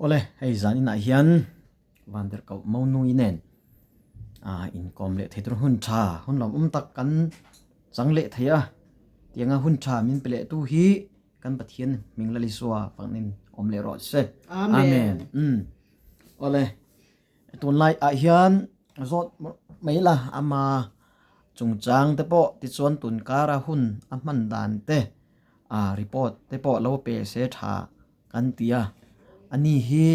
Awle, hei zaninah hian Vantirhkoh Monui nen inkawm leh thei tur hun tha, hun lawmawm tak kan chang leh thei a. Tianga hun tha min pe leh tu hi kan Pathian hming Lalisua fangin awm leh rawh se. Amen. Awle, tunlai ah hian zawt mai la ama chungchang te pawh tichuan tunkara hun a hman dan te report te pawh lo pe se tha kan ti a, ani hi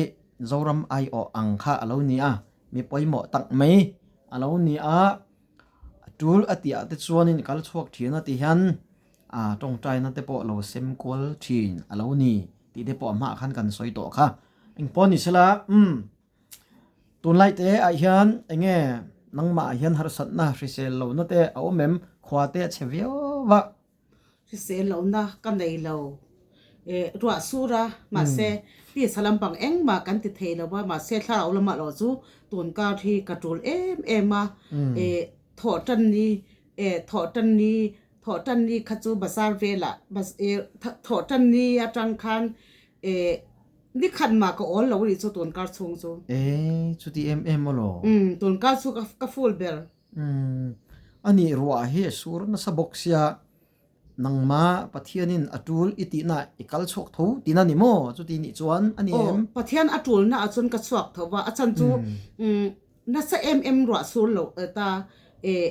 Zoram aiawh ang kha a lo ni a, mi pawimawh tak mai a lo ni a, a tul a tih ah te chuanin kal chhuak thin a ti hian ah tawngtaina te pawh lo sem kual thin a lo ni tih te pawh a hmaah khan kan sawi tawh kha. Engpawh ni sela umm tunlai te ah hian eng nge nangmah ah hian harsatna hrisel lohna te a awm em? Khua te a chhe viau va. Hrisel lohna ka nei lo. Eh ruah sur a, mahse tisa lampang engmah kan ti thei lo a, mahse thlarau lamah erawh chu tun kar hi ka tul em em a, eh thawh tan ni eh thawh tan ni thawh tan ni kha chu bazar velah eh thawh tan ni atang khan eh ni khat mah ka awl lo a nih chu tun kar chhung chu. Eh chuti em em emaw? Umm tun kar chu ka full ber. Umm, a nih ruah hi a sur nasa bawk sia, nangma Pathianin a tul i tihna i kal chhuak tho tihna ni maw? Chuti nih chuan a ni Aw, em? Pathian a tulna ah chuan ka chhuak tho va, a chan chu umm nasa em em ruah sur loh ta eh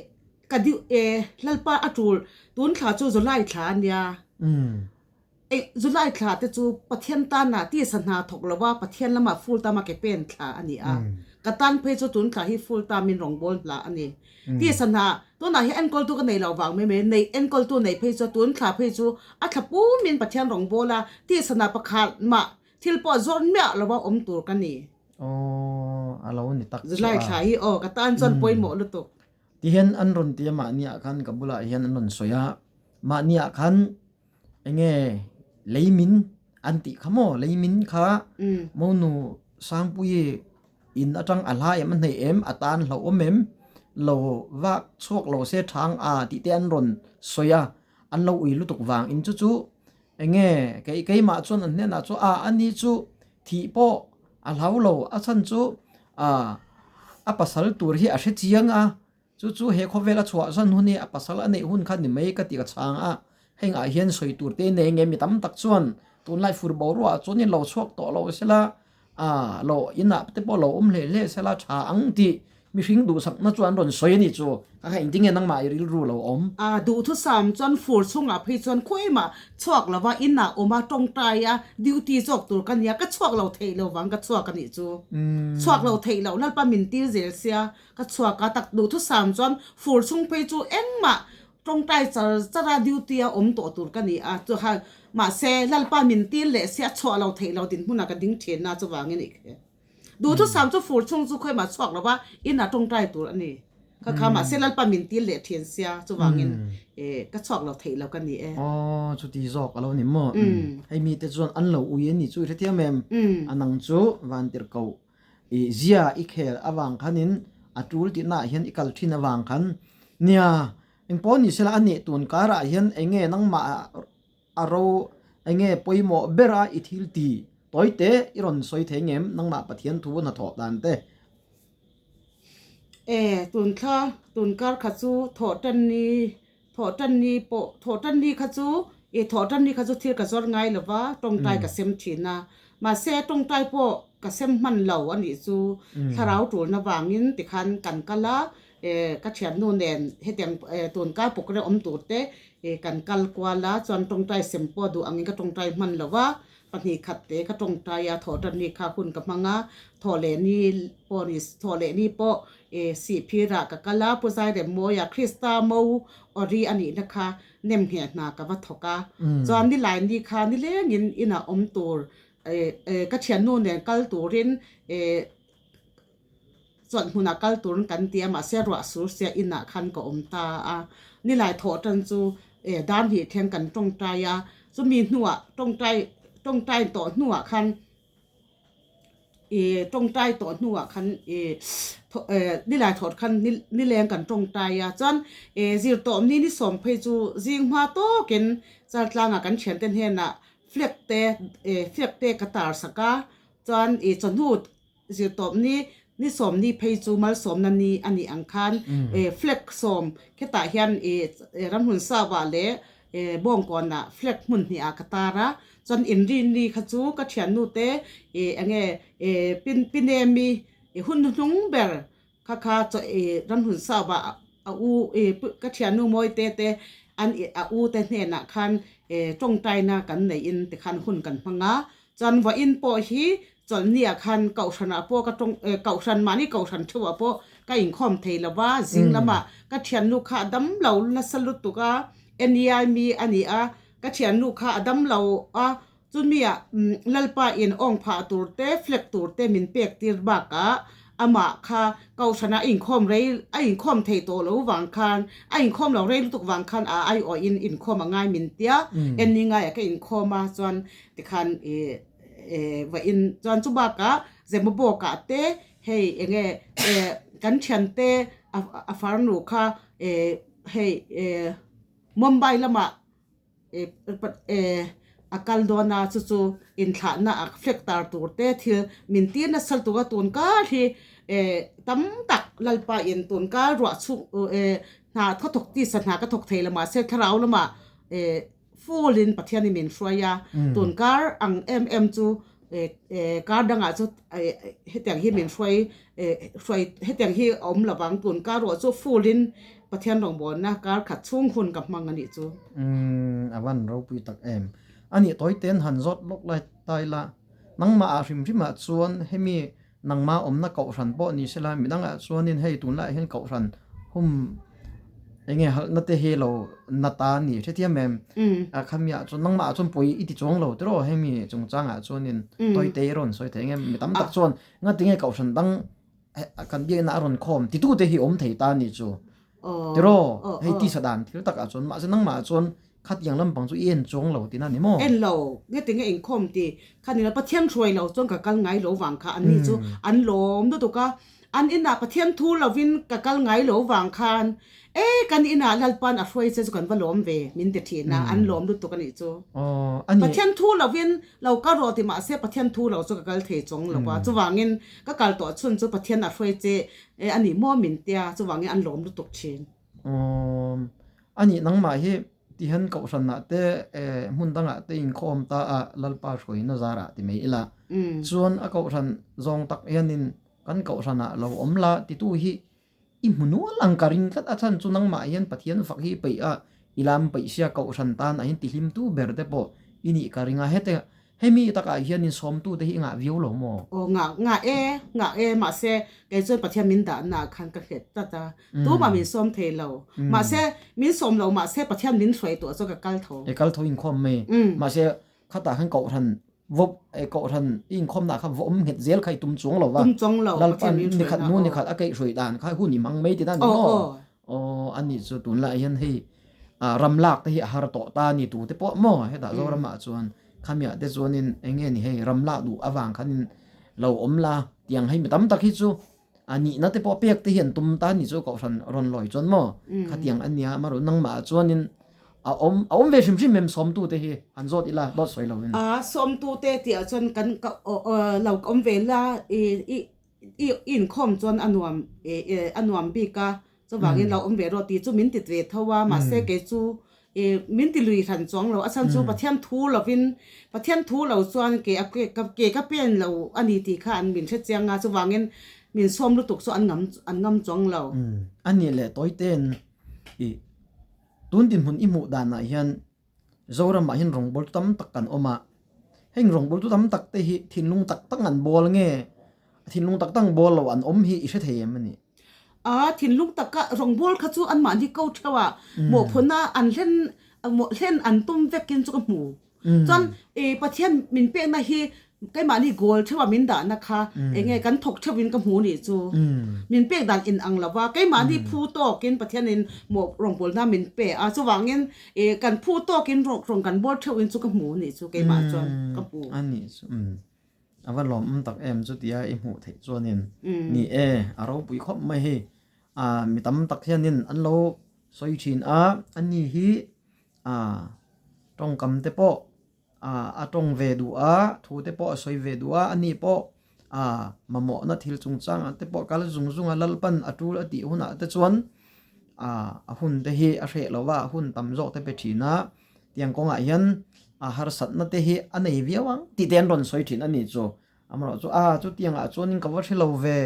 ka diu eh Lalpa a tul tun thla chu July thla a nia. Umm. Eih, July thla te chu Pathian tana tisa hna thawk lo a, Pathian lama full time a ke pen thla a ni a. Ka tan phei chu tun thla hi full time in rawngbâwl hla a ni. Tisa hna, tunah hian enkawltu ka nei lo vang mai mai, nei enkawltu nei phei chu tun thla phei chu a thla pumin Pathian rawngbâwl a, tisa hna pakhat mah thil pawh zawn miah lo a awm tur ka ni. Aw, a lo ni tak chu a. July thla hi aw, ka tan chuan pawimawh lutuk. Tihian an rawn ti a, mahniah khan ka bulah hian an rawn sawi a, mahniah khan Enge leimin an tih kha maw leimin kha monu Sangpuii in atang a hla em a hneih em a tan hlauhawm em lo vak chhuak lo se thang a tih te an rawn sawi a an lo ui lutuk vang in chu chu enge kei keimah chuan an hnenah chu a ani chu thih pawh a hlau lo a chhan chu a pasal tur hi a hre chiang a. Chu chu he khawvel a chhuah zan hun hi a pasal a neih hun kha ni mai ka ti ka chhang a, heng ah hian sawi tur te nei nge mi tam tak chuan tunlai fur boruah chuan in lo chhuak tawh lo sela, ah lo inah te pawh lo awm hleh hleh sela tha ang tih mihring duhsakna chu an rawn sawi a ni chu ka kha engtin nge nangmah i rilru lo awm. A duhthusam chuan fur chhungah phei chuan khawiah chhuak lova inah awm a tawngtai a duty zawk tur ka nia ka chhuak lo theih lo vang ka chhuak a nih chu chhuak lo theih loh Lalpa min tir zel sia Ka chhuak a, tak duhthusam chuan fur chhung phei chu engmah tawngtai char char a duty a awm tawh tur ka ni a, chu ha mahse Lalpa min tir leh si a chhuah lo theih lo dinhmunah ka ding thin a chuvangin i duhthusam chu fur chhung chu khawiah chhuak lo va inah tawngtai tur a ni kha kha mahse Lalpa min tir leh thin sia chuvangin ka chhuak lo theih lo ka ni e. Aw chuti zawk a lo ni maw? Hei mite chuan an lo ui a ni chu i hrethiam em? A nang chu vantirhkoh I zia i khel avang khanin a tul tihnaah hian i kal thin avang khan nia engpawh ni sela a nih tun karah hian eng nge nangmah a ro eng nge pawimawh bera i thil ti tawi te i rawn sawi thei ngem nangmah Pathian thu hnathawh dan te. E tun thla tun kar kha chu thawh tan ni Thawhtanni pawh, thawhtanni kha chu, ih thawhtanni kha chu thil ka zawr ngai lo va, tawngtai ka sem thin a. Mahse, tawngtai pawh ka sem hman lo a nih chu thlarau tulna vangin tikhan kan kal a, eh ka thiannu nen hetiang eh tunkai pukre awm tur te ih kan kal kual a, chuan tawngtai sem pawh duh angin ka tawngtai hman lo va, Pahnih khat te ka tawngtai a, thawhtanni kha hun ka hmang a, thawhlehni pawh ni thawhlehni pawh eh Sihphirah ka kal a, Pu Zairemmawia Krista mo awri a nihna kha nem ngheh hna ka va thawk a, chuan nilaini kha nilengin inah awm tur eh eh ka thiannu nen kal turin eh Chawlh hmunah kal turin kan ti a, mahse ruah sur sia inah khan ka awm ta a. Nilai thawh tan chu eh dan hnih thleng kan tawngtai a, chumi hnuah tawngtai tawngtai tawh hnuah khan ih tawngtai tawh hnuah khan ih eh nilai thawh khan nileng kan tawngtai a, chuan eh zirtawpni ni sawm phei chu zing hma tawkin Chaltlangah kan thiante hnenah flag te eh flag te ka tar sak a. Chuan i chawhnu zirtawpni ni sawmni phei chu malsawmna ni a nih ang khan flag sawm khetah hian i ramhmun sauah leh bawngkawnah flag hmun hnihah ka tar a. Chuan inrinni kha chu ka thiannute i enge Pinemi i hun hnuhnung ber Kha kha chaw i ramhlun sauh ah a u i ka thiannu Mawite te an i a u te hnenah khan e tawngtaina kan neih in tikhan hun kan hmang a, chuan vawiin pawh hi chawlhni ah khan kohhran ah pawh ka tawng e kohhran mahni kohhran theuh ah pawh ka inkhawm thei lo va, zing lamah ka thiannu kha a dam lo nasa lutuk a, NEI mi a ni a, ka thiannu kha a dam lo a, Chumi-ah Lalpa in awng phah tur te, flag tur te min pek tir bakah amah kha Kohhranah a inkhawm rei, a inkhawm thei tawh lo vang khan, a inkhawm lo rei lutuk vang khan a aiawhin inkhawm a ngai min tia, en ni ngaiah ka inkhawm a, chuan tikhan ih va in, chuan chu bakah Zemabawkah te hei enge kan thiante a farnu kha hei Mumbai lamah a kal dawn a chu chu inthlahna a flag tar tur te thil min tir nasa lutuk a tun kar hi tam tak Lalpa in tun kar ruah chhung hna thaw thawk tisa hna ka thawk thei lo mahse thlarau lamah full in Pathian in min hruai a tun kar ang em em chu kar dangah chu hetiang hi min hruai hruai hetiang hi a awm lo vang tun kar ruah chu full in Pathian rawngbawlna kar khat chhung hun ka hmang a nih chu. Umm a van ropui tak em. A nih tawi ten han zawt lawk lai ta ila, nangmah ah hrim hrim ah chuan hemi nangmah awmna kohhran pawh ni sela midang ah chuanin hei tunlaiah hian kohhran hum enge halhna te hi lo na ta a ni hrethiam em? A khami ah chuan nangmah ah chuan pawi i ti chuang lo tiraw hemi chungchang ah chuanin tawi te i rawn sawi thei enge mi tam tak chuan ngatinge kohhran dang kan biakna a rawn khawm titu te hi awm thei ta a nih chu tiraw hei tisa dan thil takah chuan mahse nangmah ah chuan khatiang lampang chu i en chuang lo tihna a ni maw? En lo, nge tinge inkhawm ti kha nilo Pathian hruai lo chuan ka kal ngai lo vang kha an ni chu an lawm lutuk a, an inah Pathian thu lovin ka kal ngai lo vang khan E, kan inah Lalpan a hruai che chu kan va lawm ve, min ti thin a, an lawm lutuk a nih chu. Pathian thu lovin lo kal rawh ti mahse Pathian thu lo chu ka kal thei chawng lo a, chuvangin ka kal tawh chhun chu Pathian a hruai che e a nih maw min tia, chuvangin an lawm lutuk thin. Awm, a nih nangmah hi tihian kohhranah te hmun dangah te inkhawm ta a Lalpa hruaina zarah ti mai ila, chuan a kohhran zawng tak hianin kan kohhranah lo awm la titu hi I hmu nual ang ka ring tlat a chhan chu nangmah hian Pathian fak hi peih a, i lam peih sia kohhran tan ah hian tihlimtu ber te pawh i nih ka ring a, hete hemi takah hian insawmtu te hi i ngah viau lo maw? Aw ngah ngah e, ngah e, mahse kei chuan Pathian min dahna ah khan ka hlet tlat a, tumah min sawm thei lo, mahse min sawm lo mahse Pathian min hruai tuah chuan ka kal tho. I kal tho inkhawm mai, mahse Khatah khan kohhran vawp eh kohhran i inkhawmna kha vawm nghet zel kha i tum chuang lo va. Tum chuang lo, Lalpan ni khat nu ni khat a keih hruai dan kha hun i hmang mai ti ta ni maw? Aw ani chu tunlaiah hian hei ah ram lak te hi a har tawh ta a ni tu te pawh maw hetah Zoramah chuan khamiah te chuanin eng nge ni hei ram lak duh avang khanin lo awm la tiang hei mi tam tak hi chu a nihna te pawh pek te hi an tum ta ni chu kohhran rawn lawi chuan maw khatiang a nia amaherawh nangmah chuanin a awm a awm ve hrim hrim em sawmtu te hi han zawt ila dawt sawi lovin. A sawmtu te tih ah chuan kan ka lo awm ve la i i i inkhawm chuan a nuam a nuam bik a Chuvangin lo awm ve rawh tih chu min ti ve tho a, mahse kei chu ih min ti lui hran chuang lo. A chhan chu Pathian thu lovin, Pathian thu lo chuan ke a ke ke ka pen lo a ni tih kha an min hre chiang a, chuvangin min sawm lutuk chu an ngam an ngam chuang lo. A nih leh tawite'n ih tun dinhmun i hmuh danah hian Zoramah hian rawngbawltu tam tak kan awm a, heng rawngbawltu tam tak te hi thinlung tak tak an bawl nge thinlung tak tak bawl lo an awm hi i hre thei em a ni? A, thinlung taka rawngbâwl kha chu anmahni ko theuh a, mawhphawna an hlen mawh hlen an tum vekin chu ka hmu. Chuan i Pathian min pekna hi keimahni goal theuh a min dahna kha enge kan thawk theuhin ka hmu nih chu. Min pek dan in ang lo va, keimahni phu tawkin Pathianin mawh rawngbawlna min pe a, chuvangin i kan phu tawkin rawng kan bawl theuhin chu ka hmu nih chu keimah chuan ka hmu. A nih chu. A va lawmawm tak em chutia i hmuh theih chuanin ni e, a ropui khawp mai hei. Ah mi tam tak hianin an lo sawi thin a, ani hi ah tawngkam te pawh. a tawng ve duh a, thu te pawh a sawi ve duh a, ani pawh mamawhna thil chungchangah te pawh kal zung zung a Lalpan a tul a tih hunah te chuan a hun te hi a hreh lo va, a hun tam zawk te pe thin a, tiang kawngah hian a harsatna te hi a nei viau ang tih te an rawn sawi thin a ni chu. Amaherawh chu a chutiangah chuanin ka va hre lo ve,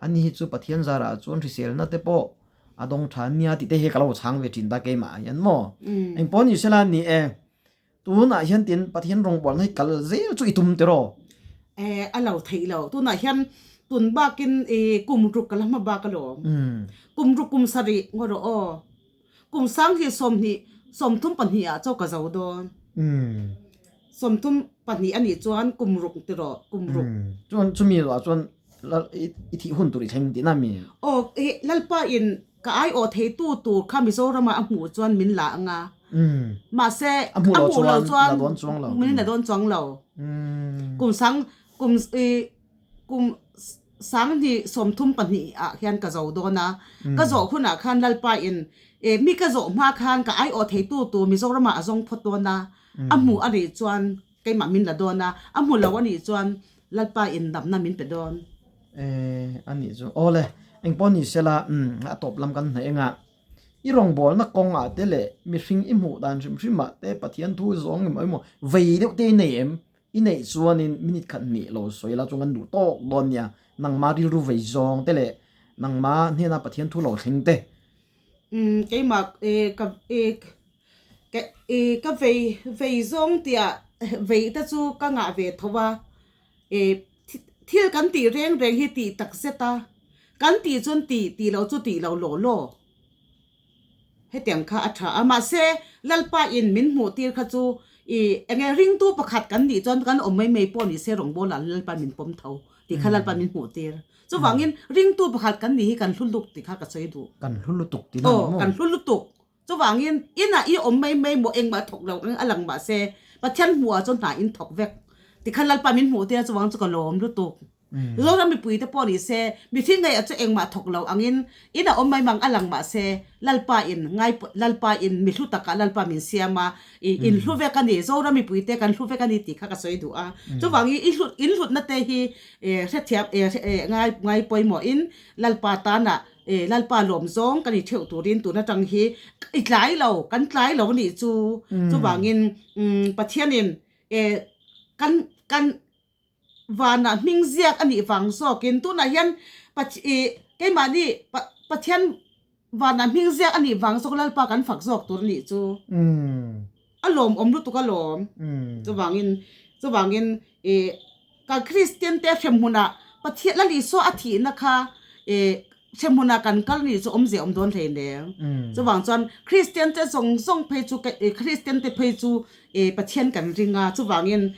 ani hi chu Pathian zarah chuan hriselna te pawh a dawng tha nia tih te hi ka lo chhang ve thin ta keimah ah hian maw. Engpawh ni sela ni e, tunah hian tin Pathian rawngbawlna hi kal zel chu i tum tiraw? E a lo theih lo, tunah hian tun bakin i kum ruk ka la hma bak alawm. Kum ruk kum sarih ngaw rawh aw. Kum 20 20 32 ah chaw ka zo dawn. 32 a nih chuan kum ruk ti rawh, kum ruk. Chuan chumi ruah chuan lal i thih hun tur i thleng tihna mi? Aw, i Lalpa in ka aiawh theitu tur kha Mizorama a hmuh chuan min la ang a. Mahse, a hmuh lo chuan la dawn chuang lo. Min la dawn chuang lo. Kum sang kum i kum 2032 ah khian ka zo dawn a, ka zawh hunah khan Lalpa in eh mi ka zawh hma khan ka aiawh theitu tur Mizoram ah a zawng phawt dawn a, a hmuh a nih chuan keimah min la dawn a, a hmu lo a nih chuan Lalpa in damna min pe dawn. Eh a nih chu awle engpawh ni sela umm a tawp lam kan hnaih eng ah i rawngbawlna kawngah te leh mihring i hmuh dan hrim hrim ah te Pathian thu zawng emaw emaw vei deuh te i nei em? I neih chuanin minute khat hnih lo sawi la chu kan duh tawk dawn nia, nangma rilru vei zawng te leh nangma hnena Pathian thu lo thleng te. Umm keimah ka ka vei vei zawng tih ah vei te chu ka ngah ve tho a, thil kan tih reng reng hi tih tak zet a, kan tih chuan tih tih loh chu tih loh law law. Hetiang kha a tha a, mahse Lalpa in min hmuh tir kha chu i enge ringtu pakhat kan nih chuan kan awm mai mai pawh ni se rawngbawla ah Lalpa min pawm tho tih kha Lalpa min hmuh tir. Chuvangin ringtu pakhat kan nih hi kan hlu lutuk tih kha ka sawi duh. Kan hlu lutuk tih na ni maw? Aw, kan hlu lutuk. Chuvangin inah i awm mai mai maw engmah thawk lo ang a lang mahse Pathian hmuh ah chuan hna in thawk vek tih kha Lalpa min hmuh tir a chuvang chu ka lawm lutuk. Zoram mipuite pawh ni se, mihring ngaihah chu engmah thawk lo angin in a awm mai mang a lang mah se, Lalpa in ngai Lalpa in mi hlu takah Lalpa min siam a, i in hlu vek a ni, Zoram mipuite kan hlu vek a ni tih kha ka sawi duh a. Chuvangin i hlut in hlutna te hi hrethiam ngai ngai pawimawhin Lalpa tanah Lalpa lawm zawng kan i theuh turin tun atang hi i tlai lo, kan tlai lo a nih chu. Chuvangin Pathianin kan kan Vanah hming ziak a nih vang zawkin tunah hian keimahni Pathian vanah hming ziak a nih vang zawk Lalpa kan fak zawk tur a nih chu. A lawmawm lutuk a lawm. Chuvangin chuvangin kan Kristian te hremhmunah Pathian Lal Isua a thihna kha Hremhmunah kan kal nih chu awmzia awm dawn hlei nen. Chuvang chuan Kristian te zawng zawng phei chu Kristian te phei chu Pathian kan ring a, chuvangin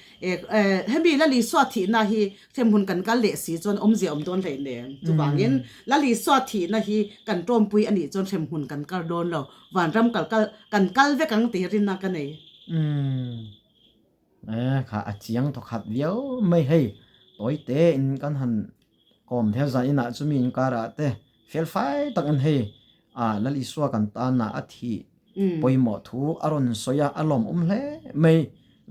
hemi Lal Isua thihna hi hremhmun kan kal leh si chuan awmzia awm dawn hlei nen. Chuvangin Lal Isua thihna hi kan tawmpui a nih chuan hremhmun kan kal dawn lo, vanram kal kal kan kal vek ang tih rinna ka nei. Kha a chiang thawkhat viau mai hei, tawi tein kan han Kawm thel zan inah chumi inkarah te fel fai takin hei a Lal Isua kan tanah a thih pawimawh thu a rawn sawi a, a lawmawm hle mai.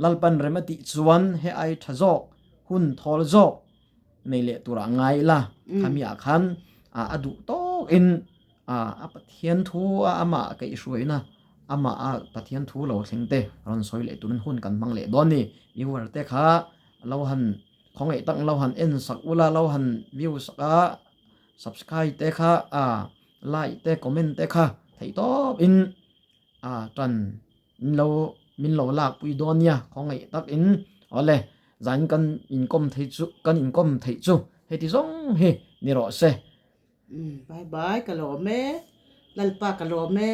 Lalpan rem a tih chuan he ai tha zawk, hun thawl zawk nei leh turah ngai ila, khami ah khan a duh tawkin a Pathian thu a amah kaihhruaina, amah a Pathian thu lo thleng te rawn sawi leh turin hun kan hmang leh dawn a ni. Viewer te kha lo han Khawngaih tak lo han en sak ula, lo han view sak a, subscribe te kha a like te comment te kha theih tawp in a tan min lo min lo lak pui dawn nia khawngaih tak in awle zan kan inkawm thei chu kan inkawm theih chu heti zawng hi ni rawh se. Bye bye ka lawm e Lalpa ka lawm e.